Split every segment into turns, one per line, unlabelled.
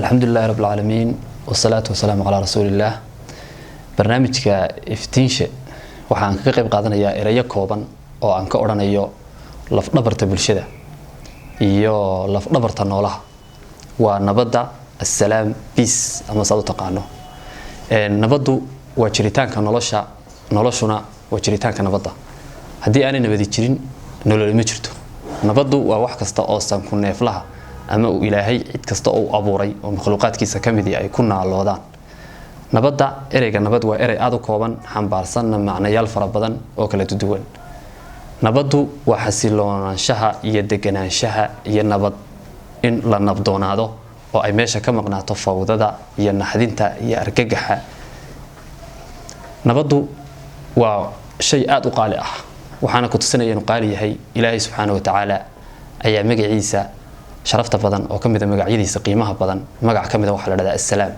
Alxamdu lilahi rab alcaalamiin, wasalaatu wasalaamu calaa rasuulillaah. Barnaamijka Iftiinshe waxaan kaga qayb qaadanayaa erayo kooban oo aan ka odhanayo lafdhabarta bulshada iyo lafdhabarta noolaha, waa nabadda, assalaam, peace ama saad u taqaano. Nabaddu waa jiritaanka nolosha, noloshuna waa jiritaanka nabadda. Haddii aanay nabadi jirin, nololi ma jirto. Nabaddu waa wax kasta oo sanku neeflaha ama uu Ilaahay cid kasta oo uu abuuray oo makhluuqaadkiisa ka midii ay ku naaloodaan. Nabadda, ereyga nabad waa erey aada u kooban, xambaarsanna macnayaal fara badan oo kala duwan. Nabaddu waa xasiloonaanshaha iyo deganaanshaha iyo nabad in la nabdoonaado oo ay meesha ka maqnaato fawdada iyo naxdinta iyo argagaxa. Nabaddu waa shay aada u qaali ah, waxaana ku tusinaya inuu qaali yahay Ilaahay subxaana wa tacaala ayaa magaciisa sharafta badan oo ka mid a magacyadiisa qiimaha badan, magac ka mid a waxaa la dhahdaa Assalaam.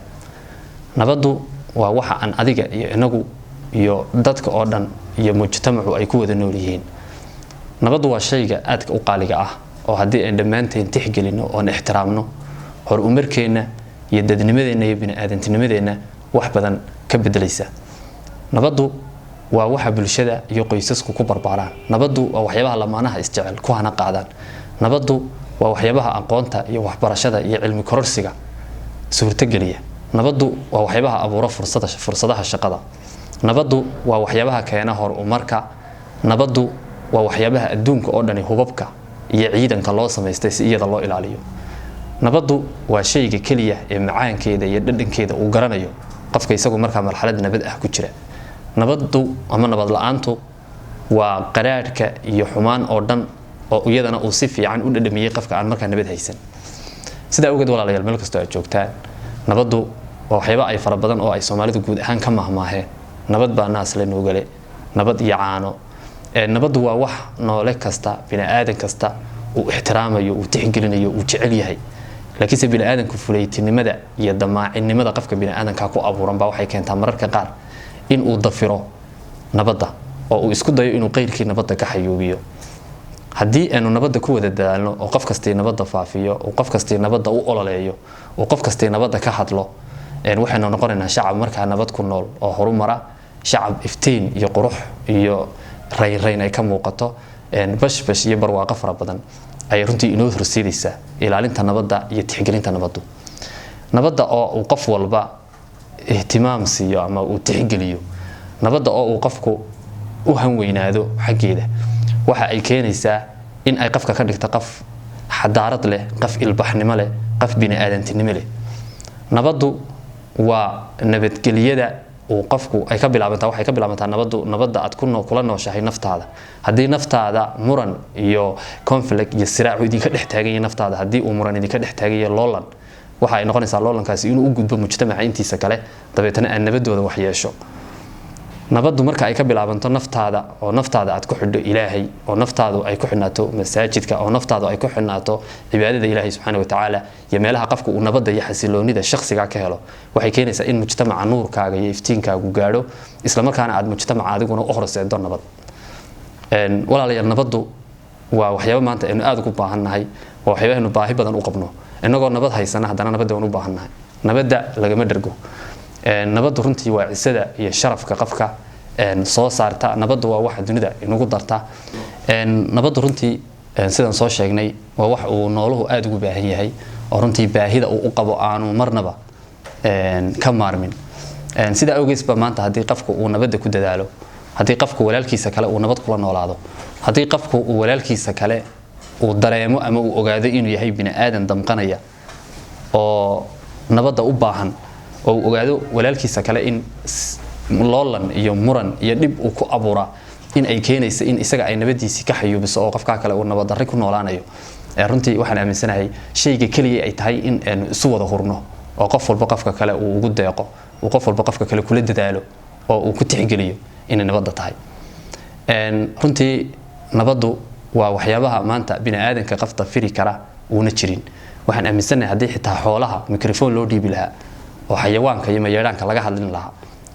Nabaddu waa waxa aan adiga iyo inagu iyo dadka oo dhan iyo mujtamacu ay ku wada nool yihiin. Nabaddu waa shayga aadka u qaaliga ah oo haddii aan dhammaanteen tixgelino oon ixtiraamno, hor umarkeenna iyo dadnimadeenna iyo bini-aadantinimadeenna wax badan ka bedelaysa. Nabaddu waa waxa bulshada iyo qoysasku ku barbaaraan. Nabaddu waa waxyaabaha lamaanaha isjecel ku hana qaadaan. Nabaddu waa waxyaabaha aqoonta iyo waxbarashada iyo cilmi kororsiga suurtogeliya. Nabaddu waa waxyaabaha abuura fursada, fursadaha shaqada. Nabaddu waa waxyaabaha keena hor umarka. Nabaddu waa waxyaabaha adduunka oo dhani hubabka iyo ciidanka loo samaystay si iyada loo ilaaliyo. Nabaddu waa shayga keliya ee macaankeeda iyo dhadhankeeda uu garanayo qofka isagu markaa marxalad nabad ah ku jira. Nabaddu ama nabad la-aantu waa qaraadhka iyo xumaan oo dhan oo iyadana uu si fiican u dhadhamiyey qofka aan markaa nabad haysan. Sidaa awgeed, walaalayaal, meel kastoo aad joogtaan, nabaddu waa waxyaaba ay fara badan oo ay Soomaalidu guud ahaan ka mahmaaheen: nabad baa naas la nuugale, nabad iyo caano. Nabaddu waa wax noole kasta, bini aadan kasta uu ixtiraamayo, uu tixgelinayo, uu jecel yahay. Laakiinse bini aadanku fulaytinimada iyo damaacinimada qofka bini aadanka ku abuuran baa waxay keentaa mararka qaar in uu dafiro nabadda oo uu isku dayo inuu qeyrkii nabadda ka xayuubiyo. Haddii aynu nabadda ku wada dadaalno oo qof kastii nabadda faafiyo, uu qof kastii nabadda u ololeeyo, uu qof kastii nabadda ka hadlo, waxaynu noqonaynaa shacab markaa nabad ku nool oo horumara, shacab iftiin iyo qurux iyo raynrayn ay ka muuqato, bashbash iyo barwaaqo fara badan ayay runtii inoo horseedaysaa ilaalinta nabadda iyo tixgelinta nabaddu. Nabadda oo uu qof walba ihtimaam siiyo ama uu tixgeliyo, nabadda oo uu qofku u hanweynaado xaggeeda, waxa ay keenaysaa in ay qofka ka dhigto qof xadaarad leh, qof ilbaxnimo leh, qof bini-aadantinimo leh. Nabaddu waa nabadgelyada uu qofku ay ka bilaabantaa, waxay ka bilaabantaa nabaddu nabadda aad ku kula nooshahay naftaada. Haddii naftaada muran iyo conflict iyo siraacu idinka dhex taagan yahay, naftaada haddii uu muran idinka dhex taagan yahay, loolan, waxa ay noqonaysaa loolankaasi inuu u gudbo mujtamaca intiisa kale, dabeetana aad nabadooda wax yeesho. Nabaddu marka ay ka bilaabanto naftaada oo naftaada aad ku xidho Ilaahay, oo naftaadu ay ku xidhnaato masaajidka, oo naftaadu ay ku xidhnaato cibaadada Ilaahay subxaana wa tacaala iyo meelaha qofku uu nabadda iyo xasiloonida shakhsiga ka helo, waxay keenaysaa in mujtamaca nuurkaaga iyo iftiinkaagu gaadho, isla markaana aad mujtamaca adiguna u horseedo nabad. Walaalayaal, nabaddu waa waxyaabo maanta aynu aada ugu baahannahay, waa waxyaabo aynu baahi badan u qabno. Innagoo nabad haysana, haddana nabadda waan u baahannahay. Nabadda lagama dhergo. Nabaddu runtii waa cisada iyo sharafka qofka soo saarta. Nabaddu waa waxa dunida inagu darta. Nabaddu runtii, sidaan soo sheegnay, waa wax uu nooluhu aada ugu baahan yahay oo runtii baahida uu u qabo aanu marnaba ka maarmin. Sidaa awgees ba maanta haddii qofku uu nabadda ku dadaalo, haddii qofku walaalkiisa kale uu nabad kula noolaado, haddii qofku uu walaalkiisa kale uu dareemo ama uu ogaado inuu yahay bini aadan damqanaya oo nabadda u baahan, oo uu ogaado walaalkiisa kale in loolan iyo muran iyo dhib uu ku abuuraa in ay keenayso in isaga ay nabadiisii ka xayuubiso oo qofkaa kale uu nabaddarri ku noolaanayo, runtii waxaan aaminsanahay shayga keliya ay tahay in aynu isu wada hurno oo qof walba qofka kale uu ugu deeqo, uu qof walba qofka kale kula dadaalo oo uu ku tixgeliyo inay nabadda tahay. Runtii nabaddu waa waxyaabaha maanta bini aadanka qof dafiri kara uuna jirin. Waxaan aaminsanahay haddii xitaa xoolaha microphone loo dhiibi lahaa oo xayawaanka iyo mayeedhaanka laga hadlin lahaa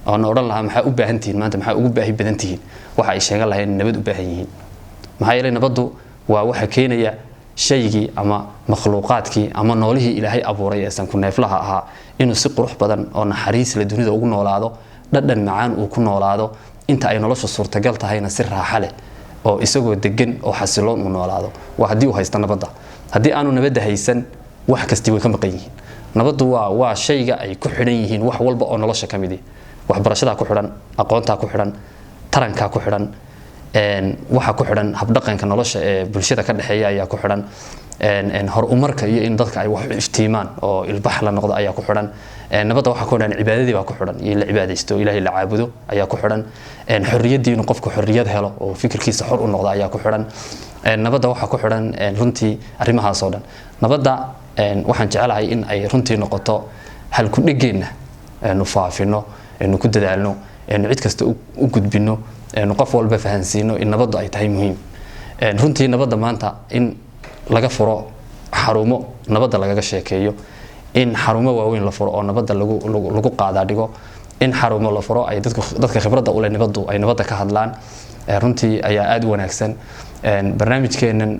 oona odhan lahaa "Maxaa u baahan tihiin maanta? Maxaa ugu baahi badan tihiin?", waxa ay sheegan lahayn nabad u baahan yihiin. Maxaa yeelay nabaddu waa waxa keenaya Shaygii ama makhluuqaadkii ama noolihii Ilaahay abuuray ee sanku neeflaha ahaa inuu si qurux badan oo naxariis leh dunida ugu noolaado, dhadhan macaan uu ku noolaado, inta ay nolosha suurtagal tahayna si raaxa leh oo isagoo degan oo xasiloon uu noolaado, waa haddii uu haysto nabadda. Haddii aanu nabadda haysan, wax kasti way ka maqan yihiin. Nabaddu waa shayga ay ku xidhan yihiin wax walba oo nolosha ka midi. Waxbarashadaa ku xidhan, aqoontaa ku xidhan, tarankaa ku xidhan, waxa ku xidhan habdhaqanka nolosha ee bulshada ka dhexeeya ayaa ku xidhan, horumarka iyo in dadka ay wax u iftiimaan oo ilbax la noqdo ayaa ku xidhan nabadda. Waxaa ku xidhan cibaadadii baa ku xidhan, iyo in la cibaadaysto, Ilaahay la caabudo ayaa ku xidhan, xorriyaddii, inuu qofku xorriyad helo oo fikirkiisa xor u noqdo ayaa ku xidhan nabadda. Waxaa ku xidhan runtii arrimahaas oo dhan. Nabadda waxaan jecelahay in ay runtii noqoto halku-dhegeenna aynu faafino, aynu ku dadaalno, aynu cid kasta u gudbino, aynu qof walba fahansiino in nabaddu ay tahay muhiim. Runtii nabadda maanta in laga furo xarumo nabadda lagaga sheekeeyo, in xarumo waaweyn la furo oo nabadda lagu qaadaa dhigo, in xarumo la furo ay dadku, dadka khibradda u leh nabaddu, ay nabadda ka hadlaan, runtii ayaa aada u wanaagsan. Barnaamijkeennan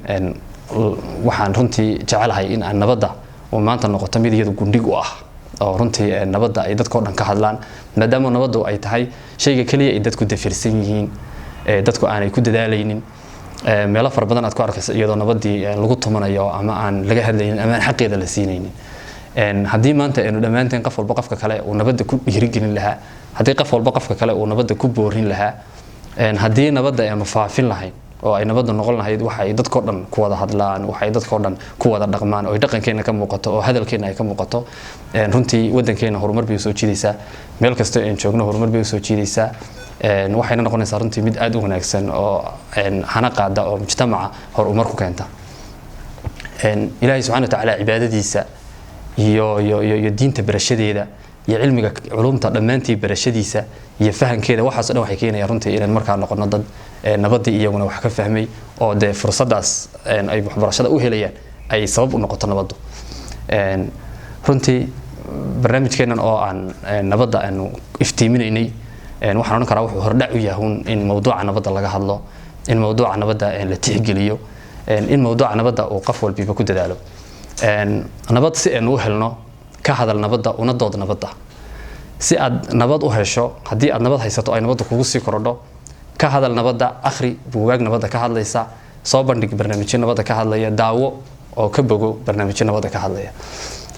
waxaan runtii jecelahay in aan nabadda oo maanta noqoto mid iyadu gundhig u ah, oo runtii nabadda ay dadkao dhan ka hadlaan, maadaama nabaddu ay tahay shayga keliya ay dadku dafirsan yihiin, dadku aanay ku dadaalaynin. Meelo fara badan aad ku arkayso iyadoo nabaddii lagu tumanayo ama aan laga hadlaynin ama aan xaqeeda la siinaynin. Haddii maanta aynu dhammaanteen qof walba qofka kale uu nabadda ku dhiirigelin lahaa, haddii qof walba qofka kale uu nabadda ku boorin lahaa, haddii nabadda aynu faafin lahayn oo ay nabadda noqon lahayd waxa ay dadkao dhan ku wada hadlaan, waxa ay dadkao dhan ku wada dhaqmaan, oo ay dhaqankeena ka muuqato oo hadalkeena ay ka muuqato, runtii waddankeena horumar bay usoo jiidaysaa, meel kasta aynu joogno horumar bay usoo jiidaysaa. Waxayna noqonaysaa runtii mid aada u wanaagsan oo hana qaada oo mujtamaca horumar ku keenta. Ilaahay subxana wa tacaala cibaadadiisa iyo diinta barashadeeda iyo cilmiga culumta dhammaantii barashadiisa iyo fahankeeda, waxaas o dhan waxay keenayaan runtii inaan markaa noqono dad nabaddii iyaguna wax ka fahmay, oo dee fursaddaas ay waxbarashada u helayaan ay sabab u noqoto nabaddu. Runtii barnaamijkeennan oo aan nabadda aanu iftiiminaynay, waxaan odhan karaa wuxuu hordhac u yahay in mawduuca nabadda laga hadlo, in mawduuca nabadda la tixgeliyo, in mawduuca nabadda uu qof walbiba ku dadaalo. Nabad si aynu u helno, ka hadal nabadda, una dood nabadda. Si aad nabad u hesho, haddii aad nabad haysato ay nabadda kugu sii korodho, ka hadal nabadda, akhri buugaag nabadda ka hadlaysa, soo bandhig barnaamijyo nabadda ka hadlaya, daawo oo ka bogo barnaamijyo nabadda ka hadlaya.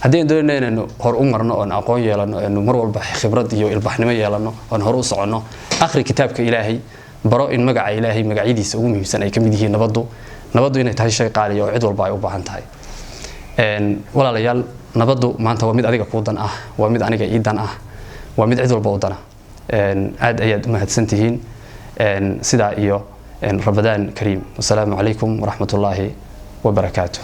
Haddii aan doonayno inaynu hor u marno oon aqoon yeelano, aynu mar walba khibrad iyo ilbaxnimo yeelano oon hor u soconno, akhri kitaabka Ilaahay, baro in magaca Ilaahay magacyadiisa ugu muhiimsan ay ka mid yihiin nabaddu, nabaddu inay tahay shay qaaliya oo cid walba ay u baahan tahay. Walaalayaal, nabaddu maanta waa mid adiga kuu dan ah, waa mid aniga ii dan ah, waa mid cid walba u dana. Aad ayaad u mahadsantihiin. Sidaa iyo Ramadaan kariim. Wasalaamu calaykum waraxmat ullaahi wabarakaatu.